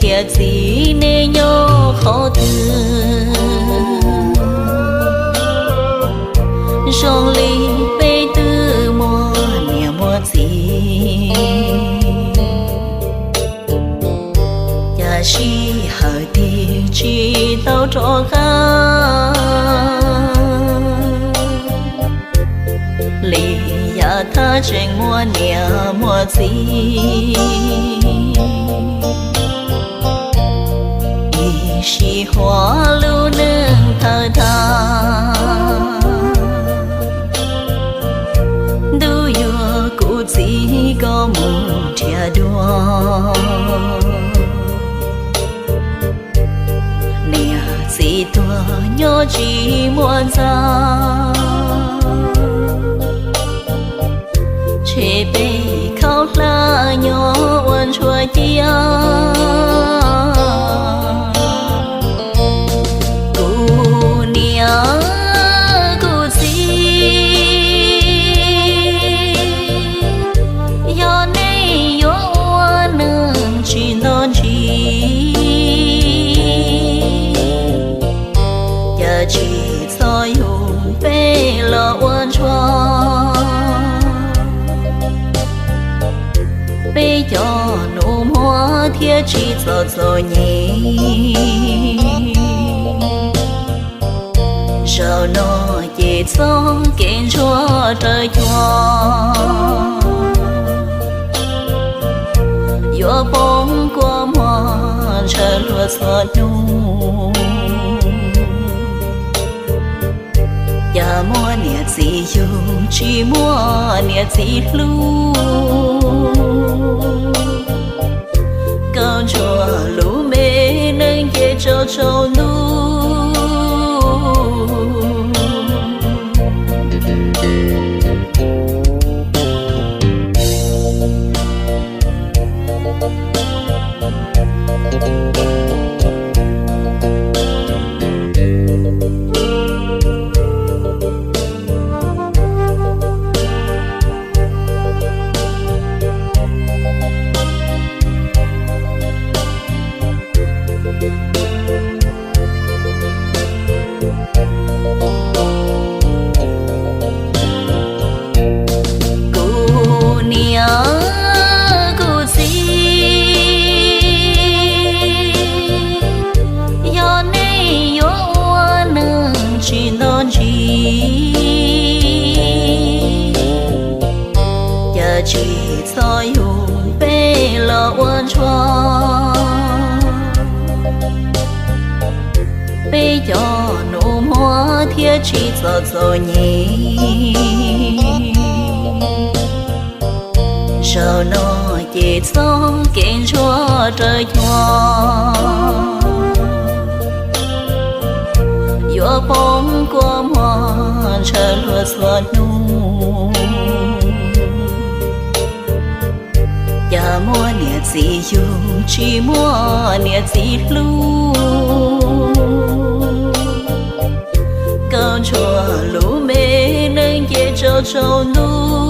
Niam txiv nej nyob qhov twg? Zoo li peb twb muaj niam muaj txiv, cas sij hawm twg tsis tau rov qab li. Yav thaj tseem muaj niam muaj txiv, ib sij huam lub neej thawj thaj, ntuj yuav kuv txiv koj mus nrhiav dua. Niam txiv tuag nyob tsis muaj ntxa, tseg peb khaub hlab nyob ua ntsuag cia. Kuv niam kuv txiv, yog nej yuav ua neej tsis nto ntsis, cas tsis txhob yug peb los ua ntsuag. Peb cov nus muag thiaj tsis txom txom nyem. Zaum no ces txoj kev ntsuag raws cuag, yuav poob kua muag ntshaw luag txhua hnub. Cas muaj niam txiv yug tsis muaj niam txiv hlub, kaum ntsuag lub me neej ces tsaus tsaus ntuj. Kuv niam kuv txiv, yog nej yuav ua neej tsis nto ntsis, cas tsis txhob yug peb los ua ntsuag. Peb cov nus muag thiaj tsis txom txom nyem. Zaum no ces txoj kev ntsuag raws cuag, yuav poob kua muag ntshaw luag txhua hnub. Cas muaj niam txiv yug tsis muaj niam txiv hlub, kaum ntsuag lub me neej ces tsaus tsaus ntuj.